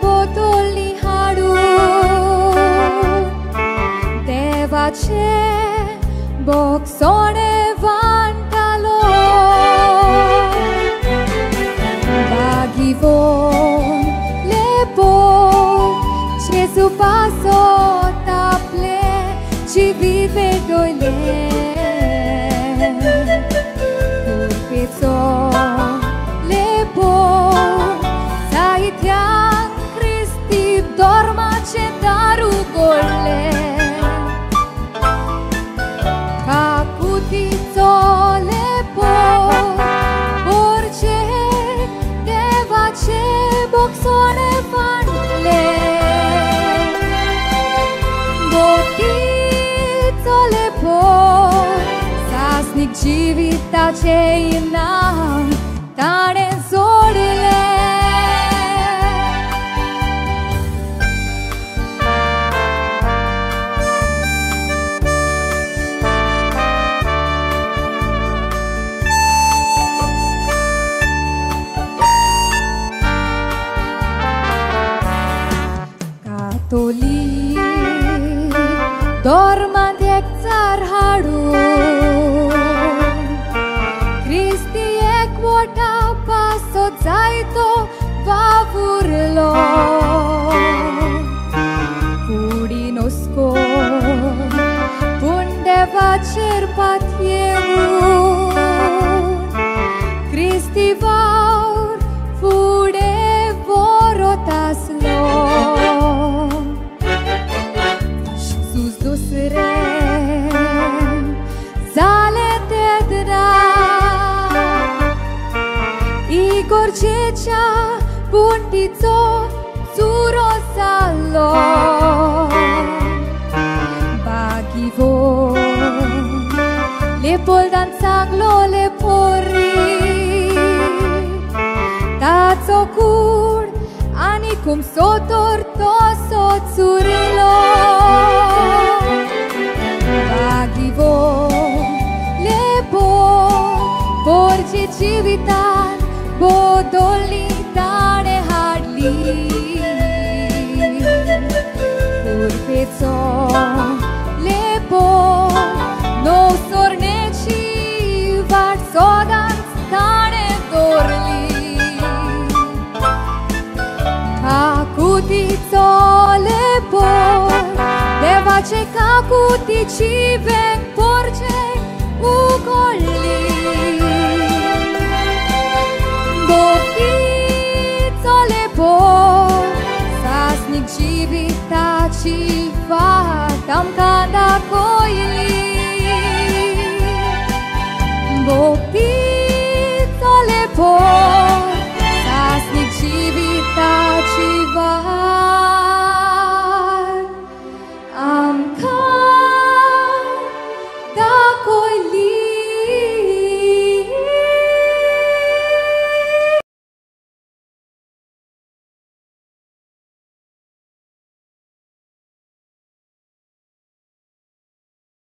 बोतोली हाडून देवाचे बोगसोणे वांटालो बागिवोन लेपो जेजू पासो तापले जिवीत पेटोयले कुरपेचो लेपो साहित्याक क्रिस्ती धर्माचें दारू गोडले काकुतीचो लेपो पोरचे देवाचे बोगसोणे वांटले बोटीचो लेपो सासनीक जिविताचें इनाम ताणें जोडलें. कातोलीक धर्मांत एकचार हाडून क्रिस्ती एकवटा पासत जायतो वावुरलो कुडीन वस्कोन पूण देवाचेर पातयेवन क्रिस्ती वावर फुडें व्हरत आसलो. दुसरें जालें तेदना इगोर्जेच्या पुंटीचो चुरो जालो बागिवोन लेपोल्दान सांगलो लेपोरी ताचो कूड आनी खुमसो तर तसो चुरलो बागिवोन लेपो पोरचे जिवितान बोदोली ताणें हाडली कुरपेचो लेपो णव सोरणेची वाट सदांच ताणें दवरली काकुतीचो लेपो देवाचे काकुतीची वेंग पोरचे उगडली बोटीचो लेपो सासनीक जिविताची